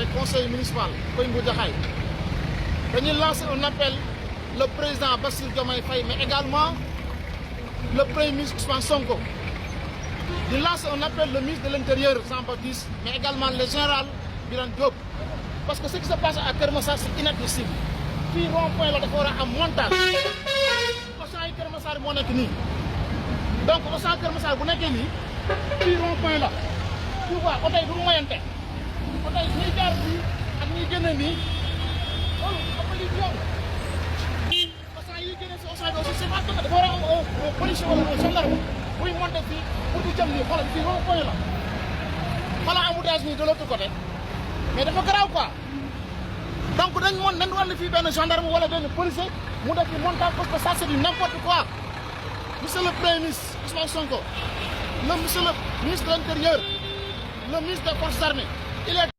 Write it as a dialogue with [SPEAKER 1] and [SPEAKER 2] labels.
[SPEAKER 1] les conseils municipaux Coimbo Jaxaay dañuy lancer un appel le président Bassirou Diomaye Faye mais également le premier ministre Ousmane Sonko di lancer un appel le ministre de l'Intérieur Jean-Baptiste mais également le général Birane Diop parce que ce qui se passe à Keur Massar c'est inadmissible fii rond-point la dafa war a am montage Auchan yi Keur Massar moo nekk nii donc Auchan Keur Massar bu nekkee nii fii rond-point la tu vois oto yi du mu moyante oto yi ñuy jaar fii ak ñuy génne nii loolu xam nga li yoon Auchan yi génne si Auchan bi aussi c'est pas que dafa war a am un policier wala un gendarme buy monté fii pour di jëm nii xoolal fii rond-point la xoolal embouteillage nii de l'autre côté mais dafa garaaw quoi donc dañ moon nañ war na fii benn gendarme wala benn policier mu def fi montage parce que ça c'est du n'importe quoi monsieur le premier ministre Ousmane Sonko monsieur le ministre de l'Intérieur le ministre des Forces armées il est